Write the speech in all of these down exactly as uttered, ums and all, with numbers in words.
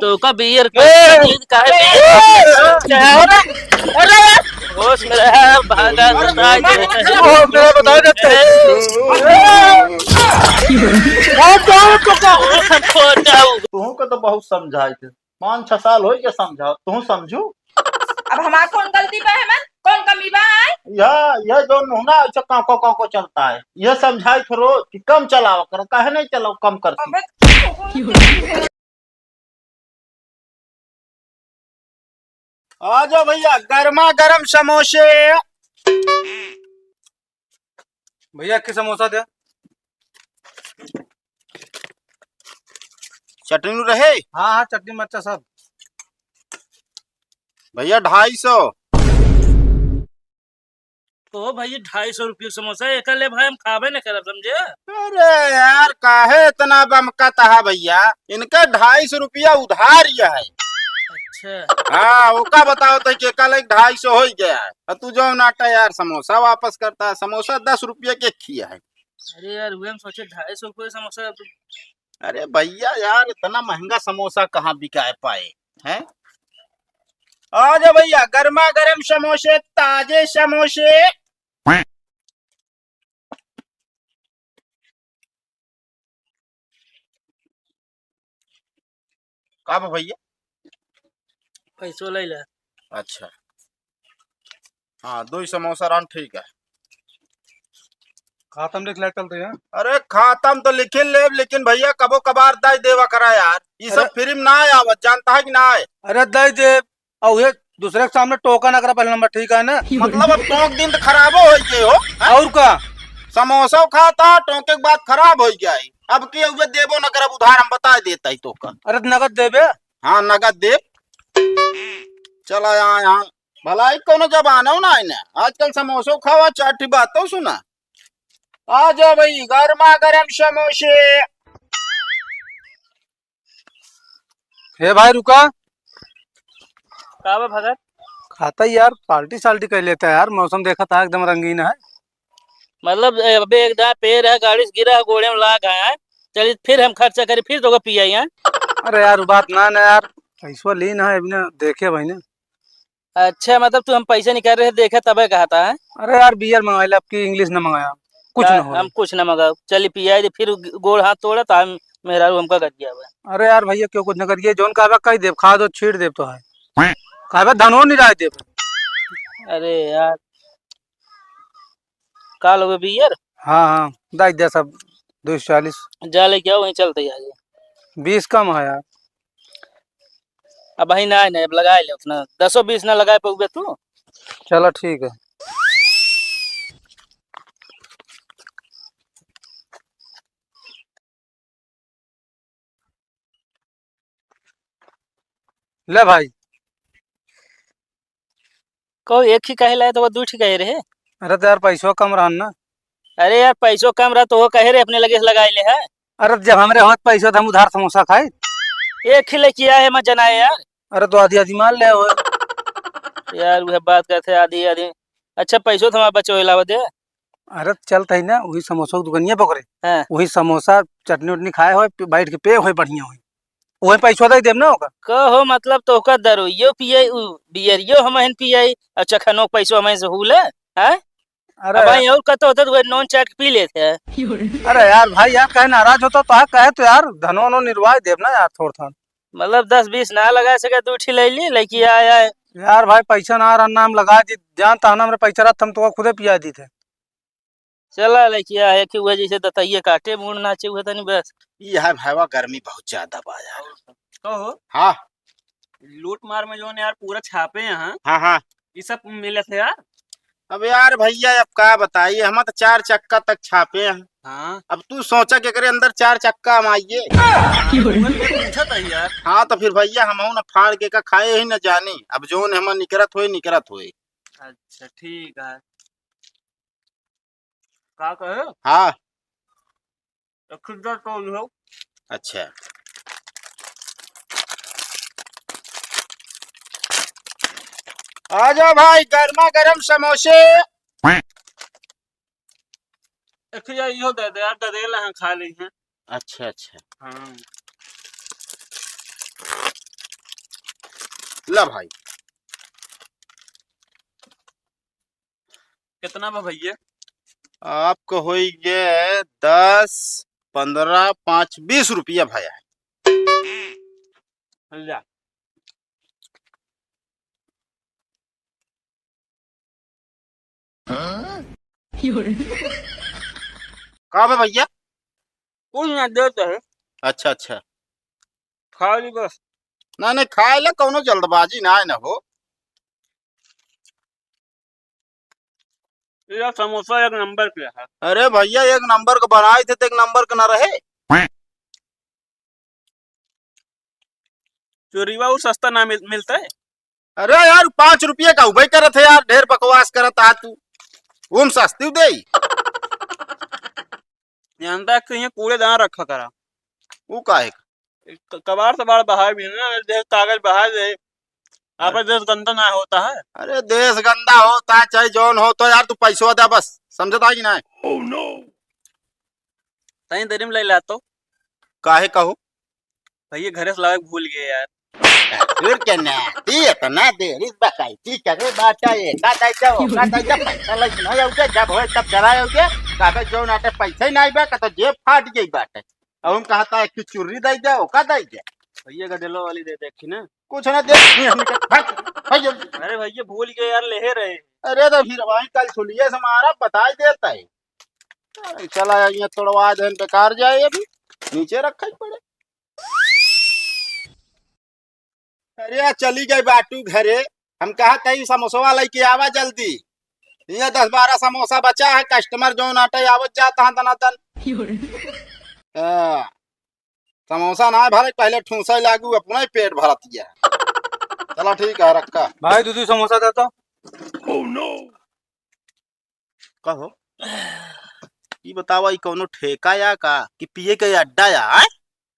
तो का बियर का ए! चीज काहे ए! पिए? अरे, अरे, अरे! होश में रहा, भागा, अरे, बताए दे। ओ, मेरा बताए दे। ए! भाग जाओ तो का? खोटा हूँ। तुहू का तो बहुत समझाए थे, पाँच छह साल होई के समझाओ, तुहू समझू? अब हमार कौन गलती बा, हमन कौन कमी बा, आय? यह, यह जो नुहना ऐसे कांको कांको चलता है, यह समझाई थे रोज कि कम चलाओ करो, काहे नहीं चलाओ, कम करती। अबे, आ जाओ भैया, गर्मा गर्म समोसे। भैया, एक समोसा दे। चटनी रहे? हाँ, हाँ, चटनी, मरचा सब। भैया, ढाई सौ। तो भाई, ढाई सौ रुपये समोसा, एका ले भाई, हम खाबे न करब, समझे? अरे यार, काहे इतना बमकत है भैया? इनका ढाई सौ रुपया उधार ही है। अच्छा। हाँ, ओका बताओ तो कि एका ले ढाई सौ हो गया है। और तू जो नाटा यार, समोसा वापस करता है, समोसा दस रुपये के खिया है। अरे यार, वही हम सोचे ढाई सौ रुपये समोसा। अरे भैया यार, इतना महंगा समोसा कहाँ बिकाए पाए, हैं? आ जा भैया, गर्मा गर्म समोसे, ताजे समोसे। का बा भैया? पैसो ले ले। अच्छा। हाँ, दो ही समोसा रहन, ठीक है। खाता में लिख ले चलते हैं। अरे, खाता में तो लिखे लेब, लेकिन भैया, कबो कबार दई देवा करा यार। ई सब अरे। फ्री में ना आवत, जानता है कि ना है? अरे, दई देब, और ये दूसरे के सामने टोका ना करा, पहला नंबर, ठीक है ना? मतलब, अब टोक दिन तो खराबो हो गए हो, हैं? और का? समोसा खाता, टोके के बाद खराब हो गया है। अब के हुए देबो न करब उधार, हम बता देता ही तो का। अरे, नगद देबे? हाँ, नगद देब। चला यहाँ, यहाँ भलाई कौनो जमाना हो ना है ना। आजकल समोसो खावा, चार ठी बातों सुना। आ जा भाई, गर्मा गर्म समोसे। हे भाई, रुका। का बा भगत? खाता ही यार, पार्टी साल्टी कर लेता है यार, मौसम देखा था एकदम रंगीन है। मतलब, ए, अबे एक दाएं पेड़ है, गाड़ी से गिरा है, गोड़े में लाग है, चलिए फिर हम खर्चा करी, फिर तो पियाई है। अरे यार, वो बात ना, ना यार, पैसवा लीन है, अभी ना देखे भाई ने। अच्छा, मतलब तू हम पैसा निकाल रहे, देखे तबे कहा था, हैं? अरे यार, बियर मंगाई ले, आपकी इंग्लिश ना मंगाया, कुछ ना, ना हो। हम कुछ ना मंगाओ, चली पियाई दे, फिर गोड़ हाथ तोड़ा तो हम मेहरारू हमका कर दिया हुआ। अरे यार भैया, क्यों कुछ ना करिए, जौन कहबा कह देब, खा दो, छीट देब तो है। कहबा धनो निराय देब। अरे यार, का लोगे बियर? हाँ, हाँ, दाई दे सब, दो सौ चालीस। जा लेके आओ, वहीं चलते ही आगे। बीस कम है यार। अब भाई ना, नहीं, अब लगाए ले उतना, दसो बीस ना लगाए पउबे तू। चलो ठीक है। ले भाई। को एक ही कहे लाए तो वो दू ठी कहे रहे। अरे तो यार, पैसो कम रहन ना। अरे यार, पैसो कम रहा तो वो कहे रहे अपने लगे से लगाए ले है। अरे जब हमरे होत पैसो तो हम उधार समोसा खाए। एक ही लेके आए, मत जनाए यार। अरे तो आधी आधी मार ले हो। यार, वह बात करते आधी आधी। अच्छा, पैसो तो हमारा बचो हिलावा दे। अरे चलत ही ना, वही समोसा की दुकानिया पकड़े। हाँ। वही समोसा, चटनी उटनी खाए होए, पि-, बैठ के पे होए, बढ़िया होए। वही पैसवा दे देब ना ओका। कहो मतलब, तो ओका दरोइयो पियाई, उ बियरियो हमहिन पियाई, और चखनो पैसवा हमहिन से हुले, हैं? अरे अब भाई, और कतो होता तो वही नॉन चाट के पी लेते हैं। अरे यार भाई, यार कहे नाराज होता तो है, कहे तो यार, धनो नो निर्वाह देब ना यार, थोड़ थान। मतलब दस बीस ना लगा सके, दू ठी ले ली, लेके आए, आए। यार भाई, पैसा ना रहा, नाम लगा दी, जानता है ना, हमरे पैसा रहता, हम तो खुदे पिया दी थे। चला लइकिया है कि वह जैसे दतइये काटे, मूड़ नाचे, उहे तनी बस। ई है भाईवा, गर्मी बहुत ज्यादा बा यार। कहो। हाँ। लूट मार में जौन यार पूरा छापे हैं। हाँ, हाँ। ई सब मिलत है यार। अब यार भैया, अब का बताइए, हम तो चार चक्का तक छापे हैं। हाँ। अब तू सोचा कि एकरे अंदर चार चक्का हम आइए। हाँ, तो पूछत है यार। हाँ, तो फिर भैया, हमहू न फाड़ के का खाए ही न जानी। अब जौन हम निकरत होए, निकरत होए। अच्छा, ठीक है। का कहे? हाँ। एक खुद्दा तोल हो। अच्छा। आ जाओ भाई, गर्मा गर्म समोसे। एक या इहो दे दे यार, दे दे ला, हम खा ली हैं। अच्छा, अच्छा। हाँ। ला भाई। कितना बा भैया? आपको होई गे दस, पन्द्रह, पाँच, बीस रुपया भया। ला। का बा भैया? कुछ ना देत है। अच्छा, अच्छा। खा ली बस। ना, नहीं, खाए ला कौनो जल्दबाजी ना, ना हो। ये समोसा एक नंबर के है। अरे भैया, एक नंबर के बनाए थे तो एक नंबर के ना रहे। चोरीवा उ सस्ता ना मिल-, मिलता है। अरे यार, पाँच रुपये का उबई करत है यार, ढेर बकवास करत आ तू। उम सस्ती दे। जानता है कि ये कूड़ेदान रखा करा। उ काहे का? क-, कबाड़ सबाड़ बहाए भी ना, देख कागज बहाए दे। आपन देश गंदा ना होता है। अरे देश गंदा होता है, चाहे जौन हो तो यार, तू पैसवा दे बस, समझता है कि नहीं? Oh no! तनी देरी में ले ला तो। काहे का हो? भैया घरे से लावे के भूल गए यार। फिर क्या ना, ती इतना देरी बकाई, ती करे बाटा ये, का दाई जाओ, का दाई जा, पैसा लग ना आउगे, जब होए तब चला आउगे, कागज जौन आटे पैसा ही नहीं बा, का तो जेब फाट गई बाटे। अब हम कहता है कि चुर्री दाई जाओ, का दाई जा। भैया गदेलो वाली दे देखी ना। कुछ ना दे, नहीं, हम निकल, भाग, भाग जल्दी। अरे भैया भूल गए यार, लेहे रहे। अरे तो फिर भाई कल सुनिए से मारा, बताई देता है। अरे चला ये तोड़वा देन, बेकार जाए अभी, नीचे रखा ही पड़े। अरे चली गई बाटू घरे, हम कहा तई समोसवा लेके आवा जल्दी। ये दस बारह समोसा बचा है, customer जौन आटे आवत जाता है दनादन। हाँ, समोसा ना भरे, पहले ठूंसे लागू, अपना ही पेट भरत गया। चला ठीक है, रखा। भाई दू दू समोसा दे तो। कहो, ई बतावा, ई कौनो ठेका या का कि पिए के अड्डा या, आय?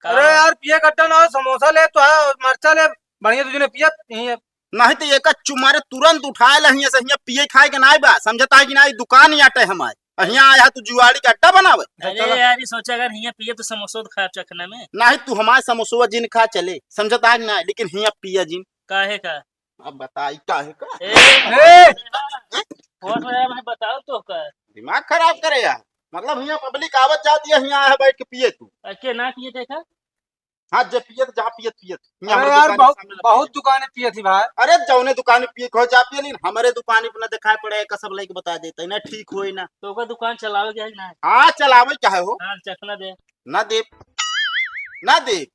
अरे यार, पिए के अड्डा ना हो, समोसा ले तो है, मरचा ले, बढ़िया दू जने पियत, यहीं है। नहीं तो एका चुमारे तुरंत उठाए ला हियां से, हियां पिए खाए के नाई बा, समझता है कि नाई, दुकान ही आटे हमारे, और हियां आया है तू जुआड़ी का अड्डा बनावे। अरे चलो। यार, ये सोचा अगर हियां पिए तो समोसा तो खाए चखना में। नहीं, तू हमारे समोसा जिन खा चले, समझता है कि नाई, लेकिन हियां पिया जिन। काहे का? अब बताई काहे का? ए, ए! होश में आया, मैं बताओ तो का? दिमाग खराब करे यार। मतलब हियां public आवत जाती है, हियां आया बैठ के पिए तू। अके ना पिए देखा? हाँ, जे पिए तो जहाँ पिए पिए। हियां अरे हमरे यार, दुकान बहुत, सामने ना बहुत पिए। दुकानें पिए थी भाई। अरे जौने दुकान में पिए खो जा पिए, लेकिन हमरे दुकान पे ना दिखाई पड़े, का सब लेके बता देता है ना, ठीक होई ना। तो ओकर दुकान चलावे के है ना? हाँ, चलावे क्या है हो? हाँ, चखना दे। ना दे, ना दे।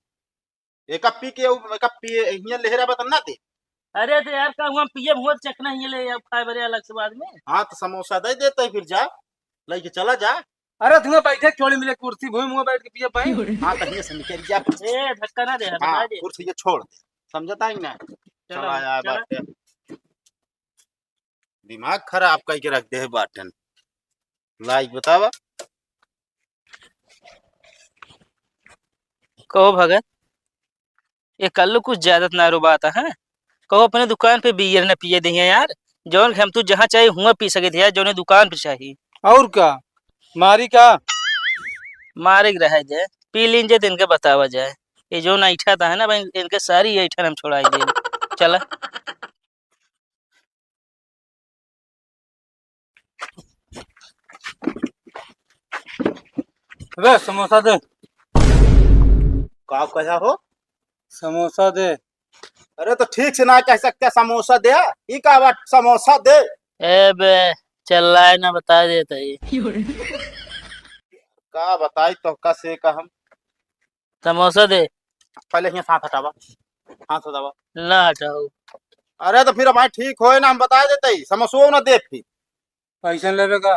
एका पी के उ, एका पिए, हियां लेहरा बा त ना दे। अरे तो यार, का हुआ पिए हुआ चखना हियां ले, अब खाए बरे अलग से बाद में। हाँ, तो समोसा दे देते फिर जा, लेके चला जा। अरे तुम बैठे चोली मिले कुर्सी भूमि मुँह बैठ के पिए पाई। हाँ, तो हियां से निकल जा। ए, धक्का ना दे, हाँ, बता दे। कुर्सी ये छोड़ दे, समझता है ना? चलो, चला यार, चला। बात है। दिमाग खराब करके रख दे है बाटन। लाइक बतावा। कहो भगत, ये कल्लू कुछ ज्यादा त ना रोबाता है। कहो अपने दुकान पे बियर न पिए दे यार, जौन हम तू जहाँ चाहे हुआ पी सके थे यार, जौने दुकान पे चाही। और का मारी का? मारे के रहे दे, पी लीन जे तो इनके बतावा जाए। ये जौन ऐठा था है ना भाई, इनके सारी ऐठन हम छोड़ाई दे। चला। रे, समोसा दे। का कहा हो? समोसा दे। अरे, तो ठीक से ना कह सकते, समोसा दे? ई का बात, समोसा दे? ए बे, चल्लाए ना, बता देता ही। का बताई तो का से का हम? समोसा दे। पहले हियां से हाथ हटावा, हाथ हटावा। ना हटाओ। अरे तो फिर भाई ठीक होए ना, हम बता देते ही, समोसो ना दे फिर। पैसा लेबे का?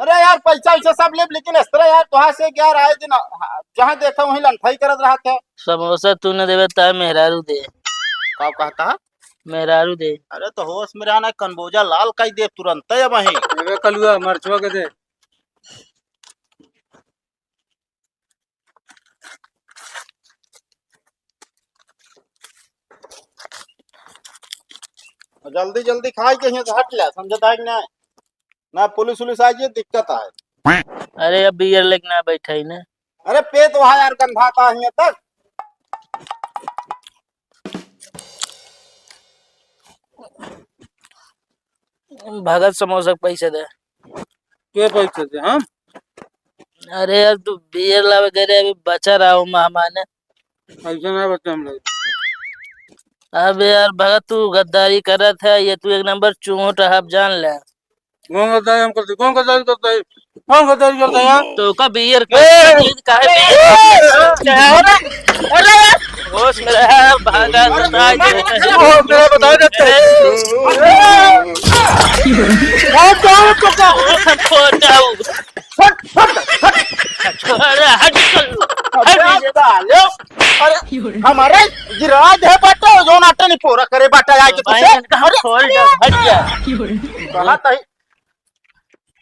अरे यार पैसा वैसा सब लेब, लेकिन इस तरह यार तोहार से क्या रहा है दिन, जहाँ देखा वहीं लंठाई करत रहा था। समोसा तू न देवे ता मेहरारू दे। का कहता है? मेहरारू दे। अरे तो होश में रहना, कनबोजा लाल कई दे तुरंत है वहीं। लेबे कलुआ मरचवा के दे। जल्दी जल्दी खाई के हियां से हट ले, समझता है कि ना? ना पुलिस उलिस आ जाए, दिक्कत आए। अरे अब बियर लेके ना बैठा ही ना। अरे पेट वहा यार गंधाता हियां तक। भगत समोसा के पैसा दे। के पैसा दे? हम? अरे यार, तू बियर लावे करे, अभी बचा रहा हूँ मेहमान। पैसा ना बचा हम लोग। अब यार भगत, तू गद्दारी करत है, ये तू एक नंबर चूहोट है, अब जान ले। कौन गद्दारी हम करते? कौन गद्दारी करता है? कौन गद्दारी करता है यहाँ? तो का बियर का ए! काहे ए! बियर? अरे, अरे, होश में रहा, भागा, अरे, बताए दे। ओ, मेरा बताए देते हैं। ए! कौन, कौन, तो का? खोटा हूँ। हट, हट, हट। अरे, हट, हट। अबे साले, अरे, हमारे गिरा दे बाटा, जो नाटक नहीं पूरा करे बाटा, आके तो भाई, से। इनका अरे, खोल दो, हट जा। कहा तही।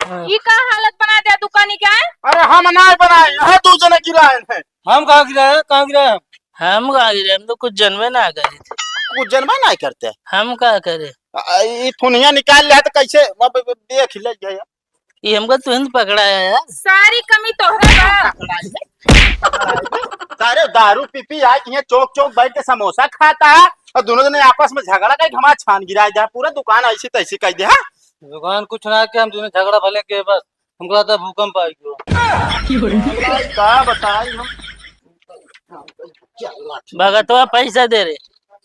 ई का हालत बना दिया दुकानी के? अरे हम ना बनाए, यहाँ दू जने गिराए हैं। हम कहाँ गिराए हैं? कहाँ गिराए हैं? हम कहाँ गिराए? हम तो कुछ जनबे ना करे थे। कुछ जनबे ना करते। हम का करे? आ, ई थुनिया निकाल ले तो कैसे? अब, अब देख ले गया। ये हमका तुरंत पकड़ाया यार। सारी कमी तोहरे बा। सारे दारू पी पी आए, यहाँ चौक चौक बैठ के समोसा खाता है और दोनों जने आपस में झगड़ा करके हमारा छान गिराए दे, पूरा दुकान ऐसी तैसी कर दे, हाँ? दुकान कुछ ना के, हम दोनों झगड़ा भले के बस, हमको लगता है भूकंप आ गयो। का बताई हम? भगतवा पैसा दे रे,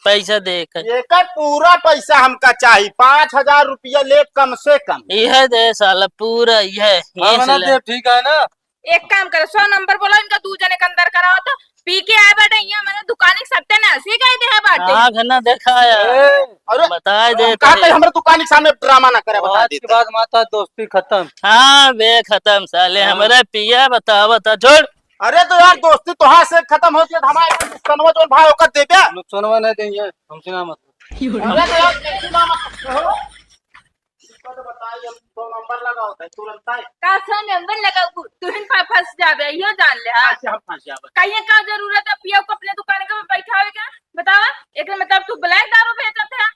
पैसा दे कर। एकर पूरा पैसा हमका चाही, पाँच हजार रुपया ले कम से कम। यह दे साला, पूरा यह, हम यह ना साला। दे, ठीक है ना? एक काम करो, सौ नंबर बोलो, इनका दू जने के अंदर कराओ तो। पी के आए बाटे यहाँ, मैंने दुकान के सत्यानाश ही कर दे है बाटे। आँख ना दिखाया। ए, अरे, बताए दे हम कहा कहे। थे, हमारे दुकान के सामने ड्रामा ना करे, बता आज देते। के बाद माता दोस्ती खत्म। हाँ बे, खत्म साले, हाँ। हमारे पिया बतावा था, छोड़। अरे तो यार, दोस्ती तोहार से खत्म होती है, तो हमारे नुकसानवा जौन भाई ओकर देबे। नुकसानवा नहीं देंगे, हमसे ना मतलब। अरे तो यार, कैसे ना मतलब हो? इसको तो बताइए, हम दो नंबर लगाओ, भाई, तुरंत आए। का सौ नंबर लगाऊ? तू ही फं-, फंस जाबे, इहो जान ले, हाँ। अच्छा, हम फंस जाबे। कहिए का जरूरत है पिया को अपने दुकान के पे बैठावे के? बतावा, एक मतलब तू black दारू बेचत है।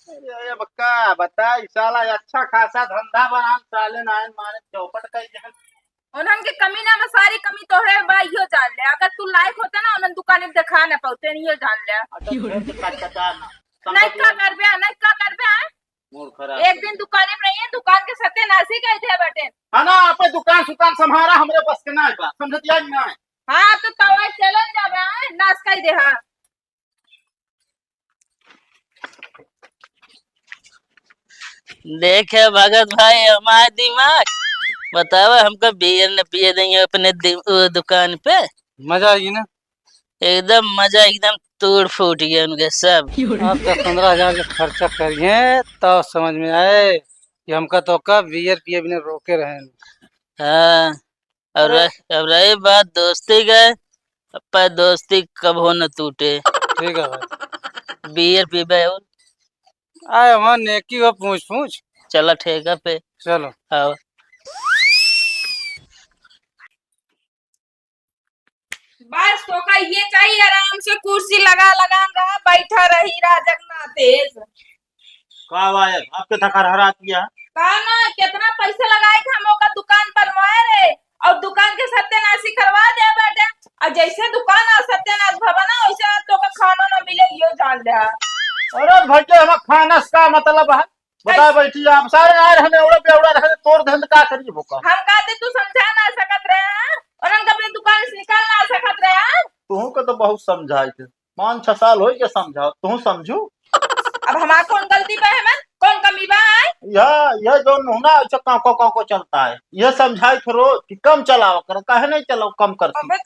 अरे, अब का बताई, साला अच्छा खासा धंधा बना, साले नाइन मारे चौपट कर दिया। उन्हन के कमी ना, मैं सारी कमी तोहरे बा, इहो जान ले। अगर तू लायक होता ना, उन्हन दुकाने पे देखा ना पाते, इहो जान ले। अच्छा, फिर तो कटकटा ना। नहीं का करबे, नहीं का करबे, हैं? मूड खराब। एक दिन दुकाने पे रहिए, दुकान के सत्यानाशी कर दे बटे। हाँ ना, आपे दुकान सुकान संभारा, हमरे बस के ना बा, समझतिया कि ना? हाँ, तो तवा चलन जाबे, हैं? नाश कर दे, हाँ। देखे भगत भाई, हमार दिमाग बतावा, हमका बियर न पिए देंगे अपने दि-, वो दुकान पे। मजा आएगी ना? एकदम मजा, एकदम तोड़ फूट गया उनके सब। अब दस पन्द्रह हजार के खर्चा करिए, तब समझ में आए कि हमका तो का बियर पिए बिना रोके रहे। हाँ। और अरे। रह-, अब रही बात दोस्ती के, पर दोस्ती कबो न टूटे। ठीक है भाई। बियर पीबे और? आए वहाँ नेकी हो पूछ पूछ। चला ठेका पे। चलो। आओ। बस तोका ये चाहिए, आराम से कुर्सी लगा लगा रहा, बैठा रही रहा जगन्नाथेश। का बा यार, आपके थका हरा दिया? का ना, कितना पैसा लगाए के हम ओकर दुकान बनवाए रहे, और दुकान के सत्यानाशी करवा दे बाटे। और जैसे दुकान और सत्यानाश भवा ना, वैसे आज तोका खाना ना मिले, यो जान ले। अरे भैया, हम खाना से का मतलब है? बता कैसे? बैठी आप सारे आए रहने, औड़ा पे औड़ा रहे, तोड़ देन का करिए भूखा। हम कहते तू समझा ना सकत रहे, हाँ? और हम अपने दुकान से निकल ना सकत रहे, हाँ? तुहू के तो बहुत समझाई थे, पाँच छह साल होई के समझाओ, तुहू समझू। अब हमार कौन गलती बा, हमें कौन कमी बा, आय? यह, यह जो नुहना ऐसे कांको कांको चलता है, यह समझाई थे रोज कि कम चलाओ कर, काहे नहीं चलाओ, कम करती। अबे,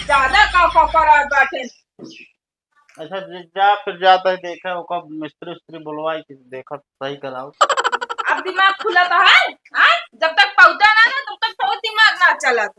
ज्यादा कांको करत बाटे। अच्छा, ज-, जा फिर, जाता है, देखा ओकर मिस्त्री उस्त्री बुलवाई के देखा, सही कराओ। अब दिमाग खुला तो है, हाँ? जब तक पौधा ना ना, तब तक तो दिमाग ना चलत।